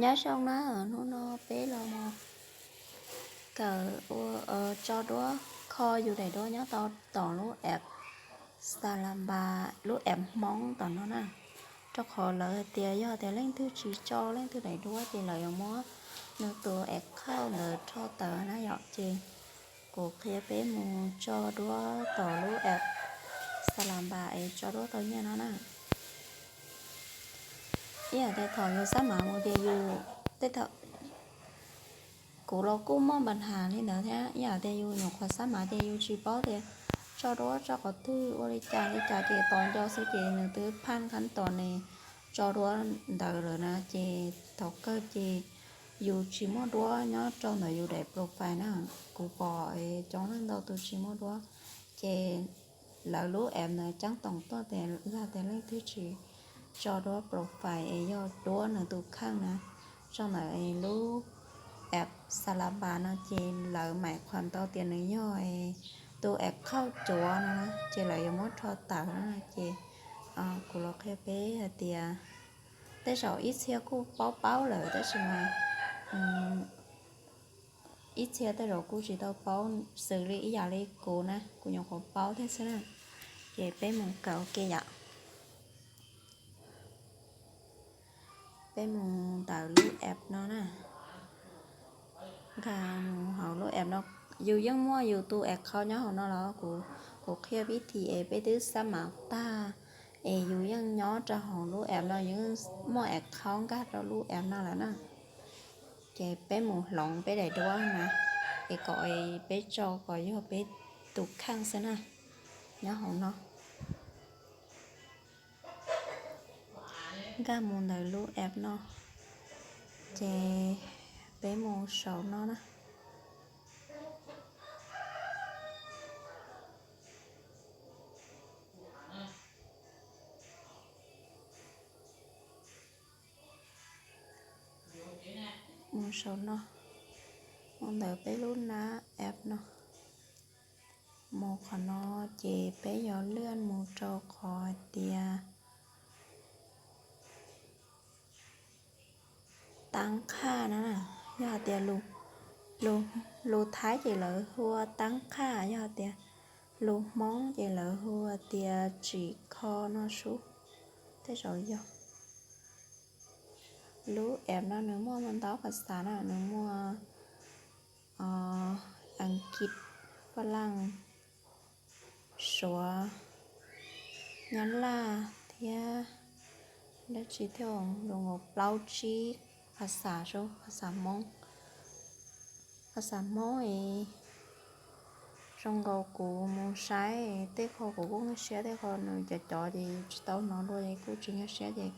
Nyob zoo na, hnub no peb los mus kawm ua, tso duab, kho yus daim duab nyob tau tom lub app Xalaba, lub app Hmoob tom no na. Rau qhov lawv hais tias yog tias leej twg tsis tso leej twg daim duab ces lawv yuav muab nws tus account ntawd rho tawm na yom. Ces kuv qhia peb mus tso duab tom lub app Xalaba es tso duab tau nyiaj no na. Ib yam tias thaum yus xab mav mus ces yus, tej thaum kuv los kuj muaj npa nhas li ntawd thiab, ib yam tias yus nyuam qhuav xab mav ces yus tsis paub tias tso duab tso qhov twg ua li cas li cas ces tos nco xwb ces nws twb phaj khab tos ne tso duab ntawd lawm na. Ces thaum kawg ces yus tsis muaj duab nyob rau ntawm yus daim profile na. Kuv pom coob leej ntau tus tsis muaj duab, ces lawv lub app ntawd ceeb toom tuaj tias yog tias leej twg tsis tso duab profile es yog duab nws tus kheej na, tso ntawm lub app Xalaba no ces lawv maim qhuas tau tias nws yog tus account cuav no na, ces lawv yuav muab rho tawm na. Ces kuv los qhia peb hais tias tej zaum ib txhia kuj paub paub lawm tab sis mas ib txhia tej zaum kuj tsis tau paub xws li ib yam li kuv na, kuv nyuam qhuav paub thiab xwb na. Ces peb mus kawm ua ke yom. Peb mus ntawm lub app no na. Nkag mus hauv lub app no, yus yeej muaj yus tus account nyob hauv no los? Kuv, kuv qhia vib thi es peb twb xab mav tag es yus yeej nyob rau hauv lub app no, yus yeej muaj account nkag rau lub app no lawm na. Ces peb mus hloov peb daim duab na, es kom peb tso kom yog peb tus kheej xwb na, nyob hauv no. Nkag mus ntawm lub app no, ces peb mus saum no na. Mus saum no, mus ntawm peb lub nab app no. Mus qhov no ces peb yuav lwaj mus rau qhov hais tias tab qhaj no na. Yog hais tias lus Thaib ces lawv hu ua tab qhaj, yog tias lus Hmoob ces lawv hu ua tias tsim kho no sub. Tej zaum yog. Lub app no nws muaj ntau phas xas na, nws muaj Askiv, Faj Laj, Suav, Nyab Laj thiab dab tsi thiab, zoo nkaus plaub tsib phas xas, phas xas Hmoob. Phas xas Hmoob es zoo nkaus kuv mus saib tej qho kuv kuj nkag siab, tej qho nws cov cov ces tsis tau hnov dua ces kuj tsis nkag siab ces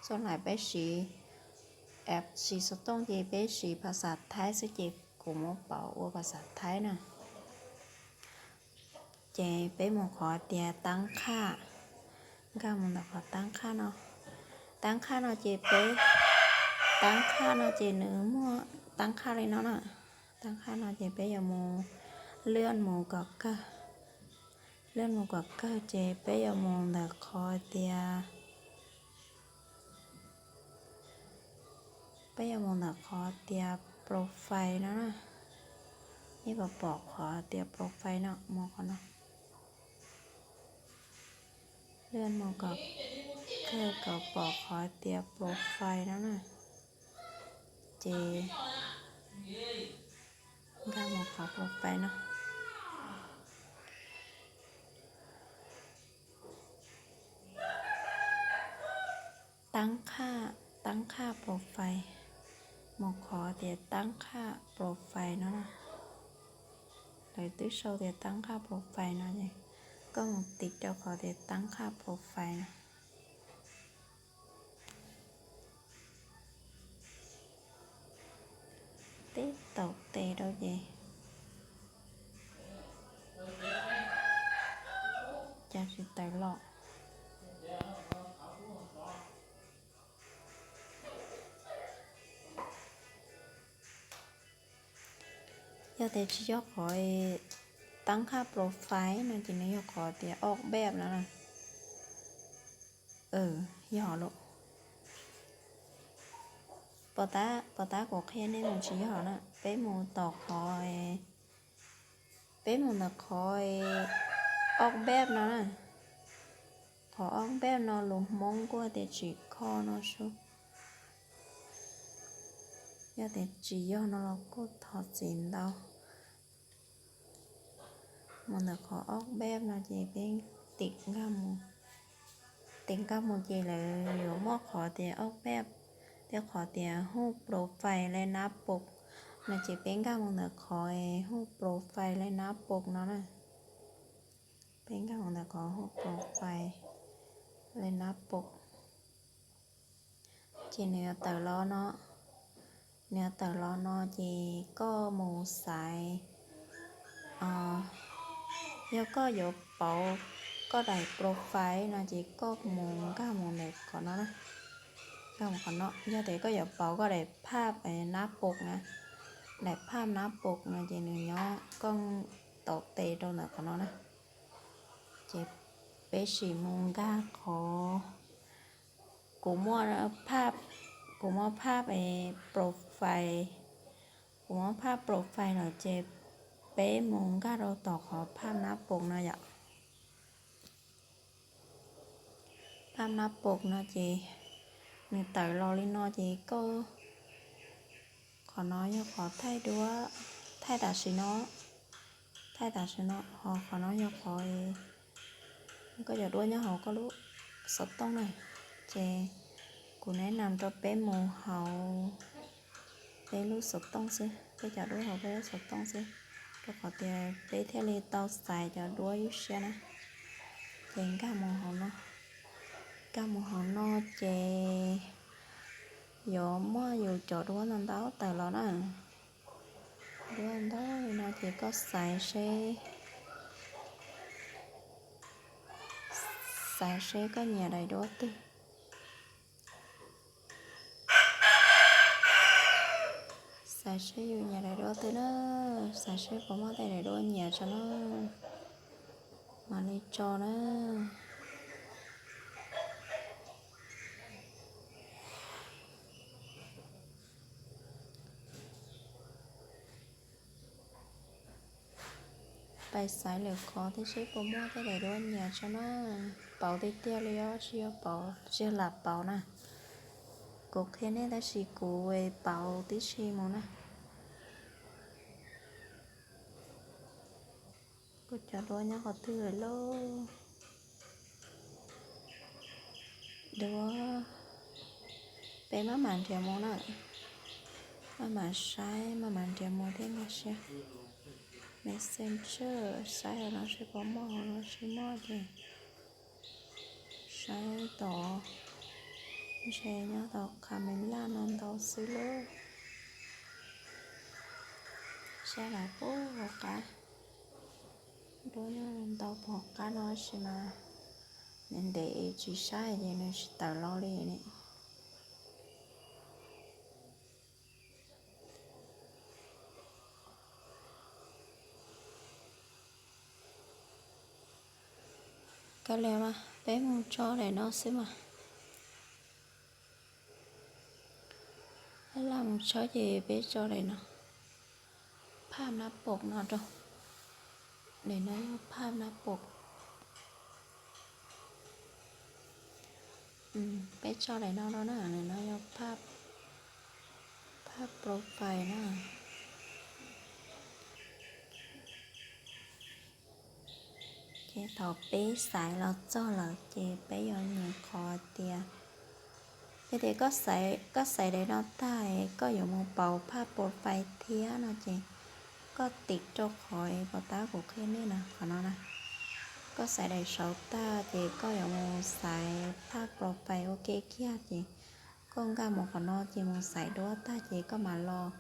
txhua lam peb siv app siv xov tooj ces peb siv phas xas Thaib xwb ces kuv muab pauv ua phas xas Thaib na. Ces peb mus qhov tias tab qhaj, nkag mus ntawm qhov tab qhaj no. Tab qhaj no ces peb, tab qhaj no ces nws muaj tab qhaj li no na. Tab qhaj no ces peb yuav mus lwaj mus kom kawg, lwaj mus kom kawg ces peb yuav mus ntawm qhov tias, peb yuav mus ntawm qhov tias profile no na. Nej puas pom qhov tias profile no, mus qhov no. Lwaj mus kom kawg kom pom qhov tias profile no na. Ces nkag mus qhov profile no. Tab qhaj, tab qhaj profile. Mus qhov tias tab qhaj profile no na. Lawv twb sau tias tab qhaj profile no es koj mus tiv rau qhov tias tab qhaj profile no. Tib taum tes rau ces cas tsis tawm los. Yog tias tsis yog qhov tab qhaj profile no ces nws yog qhov tias ob peb no na. Yog lawm. Pos tab, pos tab kuv qhia nej mus tsis yog na, peb mus tom qhov, peb mus ntawm qhov ob npeb no na. Qhov ob npeb no lus Hmoob kuj tias tsis kho no su. Yog tias tsis yog no los kuj thov txim ntau. Mus ntawm qhov ob npeb no ces peb tim nkag mus, tim nkag mus ces lawv yuav muaj qhov tias ob npeb, thiab qhov tias hu profile le nab pom no ces peb nkag mus ntawm qhov hu profile le nab pom no na. Peb nkag mus ntawm qhov hu profile le nab pom. Ces nws yuav tawm los no, nws yuav tawm los no ces koj mus xaiv, yog koj yuav pauv koj daim profile no ces koj mus nkag mus ntawm qhov no na. Nkag mus qhov no, yog tias koj yuav pauv koj daim phaj nab pom na, daim phaj nab pom no ces nws nyob koj tom tes rau ntawm qhov no na. Ces peb sim mus nkag qhov, kuv muaj, kuv muaj phaj profile, kuv muaj phaj profile lawm ces peb mus nkag rau tom qhov phaj nab pom no yom. Phaj nab pom no ces nws tawm los li no ces koj, qhov no yog qhov thaij duab, thaij tam sim no, thaij tam sim no, ho qhov no yog qhov koj cov duab nyob hauv koj lub xov tooj na. Ces kuv neb nam rau peb mus hauv peb lub xov tooj xwb, peb cov duab hauv peb lub xov tooj xwb, rau qhov tias peb thiaj li tau xaiv cov duab ib siab na. Ces nkag mus hauv no, nkag mus hauv no ces yuav muaj yus cov duab ntau ntau tawm los na. Duab ntau li no ces koj xaiv seb, xaiv seb koj nyiam daim duab twg. Xaiv seb yus nyiam daim duab twg na, xaiv seb puas muaj tej daim duab nyiam tso na, mam li tso na. Pais xaiv lwm qhov thiab seb puas muaj tej daim duab nyiam tso na. Pauv tiag tiag li os, tsis yog pauv, tsis yog lam pauv na. Kuv qhia nej tab sis kuv pauv tib si mus na. Kuv cov duab nyob qhov twg lawm lauj? Duab, peb maj mam nrhiav mus na. Maj mam saib, maj mam nrhiav mus thiab nkag siab. Messenger, saib hauv no seb puas muaj, hauv no tsis muaj ces saib tod, ntshe nyob tau qha me laj no ntau xwb lauj. Saib lawv puag hauv qab, duab nyob ntau puag hauv qab no tab sis mas ntev ntev tsis saib ces nws tsis tawm los li ne. Kav liam mas peb mus tso daim no xwb mas. Peb lam mus tso ces peb tso daim no, phaj nab pom no rau. Daim no yog phaj nab pom. Peb tso daim no rau na, daim no yog phaj, phaj profile na. Ces thaum peb xaiv los txog lawm ces peb yuav nyem qhov tias, yog tias koj xaiv daim no tag, koj yuav mus pauv phaj profile thiab no ces koj tim rau qhov pos tab kuv qhia nej na, qhov no na. Koj xaiv daim saud tag ces koj yuav mus xaiv phaj profile ua ke kiag ces koj nkag mus qhov no ces mus xaiv duab tag ces koj mam los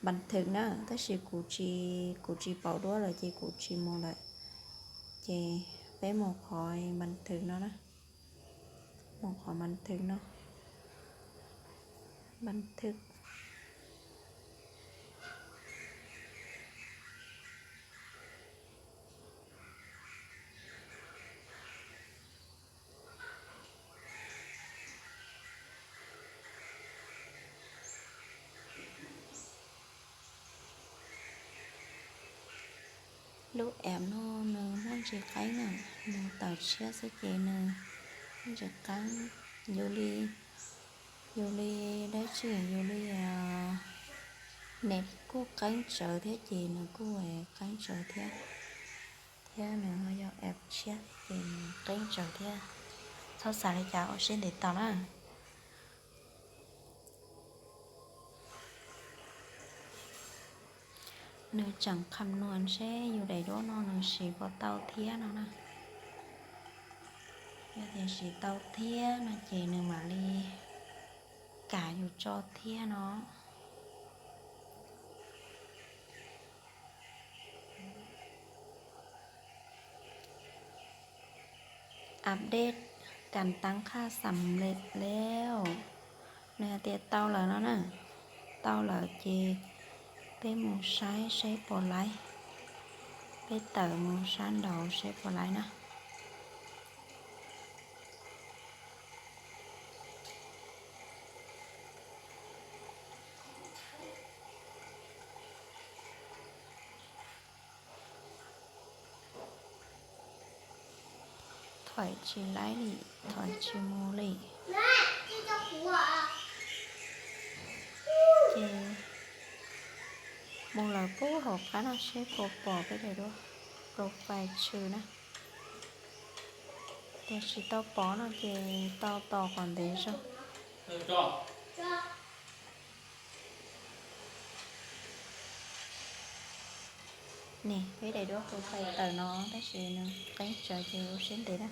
npas thwm na, tab sis kuv tsis, kuv tsis pauv duab lawm ces kuv tsis mus lawm. Ces peb mus qhov npas thwm no na, mus qhov npas thwm no, npas thwm. Lub app no nws muaj ntsis qeeb na, nws tawm tshiab xwb ces nws muaj ntsis qeeb. Yus li, yus li dab tsi, yus li, nws kuj qeeb tsawv thiab ces nws kuj qeeb tsawv thiab, thiab nws yog app tshiab ces nws qeeb tsawv thiab. Txhob xav li cas, ua siab ntev tos na. Nws tseem kham nuas seb yus daim duab no nws siv puas tau thiab no na. Yog tias siv tau thiab no ces nws mam li kam yus tso thiab no. Update kas taab khaj xam lem lawm. Nws hais tias tau lawm no na. Tau lawm ces peb mus saib seb puas laib. Peb tawm mus sab nraud seb puas laib na. Thaum tsis laib li, thaum tsis mus li. Ces mus lawm puag hauv qab no seb puas pom peb daim duab profile tshwm na. Tiam sis tsis tau pom no ces tau tos kom ntev zog. Nim peb daim duab profile tawm no tab sis nws qeeb tsawv ces ua siab ntev na.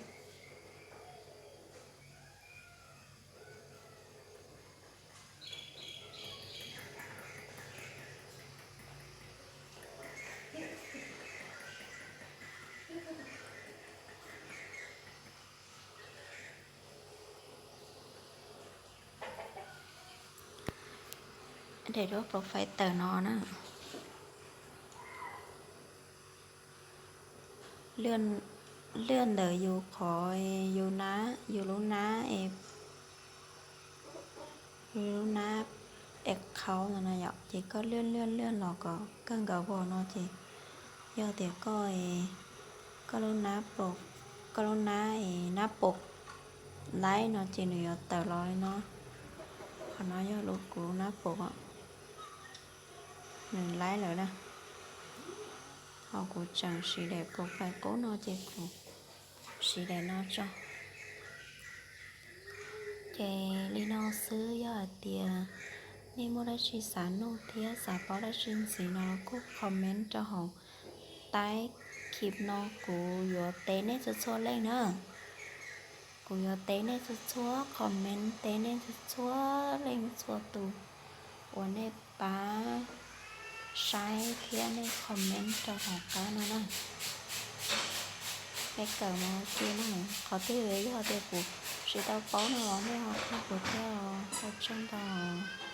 Daim duab profile tawm no na. Lwaj ntawm yus qhov, yus nab, yus lub nab, yus lub nab account no na yom, ces koj lwaj lwaj lwaj los kom kawg nkaus vog no ces yog tias koj, koj lub nab, koj lub nab, nab pom laib no ces nws yuav tawm los li no. Qhov no yog lub kuv nab pom, nws laib lawm na. Ho kuv tseem siv daim profile qub no ces kuv siv daim no tso. Ces li no xwb, yog hais tias nej muaj dab tsi xav nug thiab xav paub dab tsi ntxiv no los kuj comment rau hauv taib clip no, kuv yuav teb nej txhua txhua leej na. Kuv yuav teb nej txhua txhua comment, teb nej txhua txhua leej txhua tus uas nej pab saib thiab nej comment rau hauv qab no na. Peb kawm mus ua ke na. Qhov twg yog tias kuv tsis tau paub no los nej ho qhia kuv thiab, ua tsaug ntau.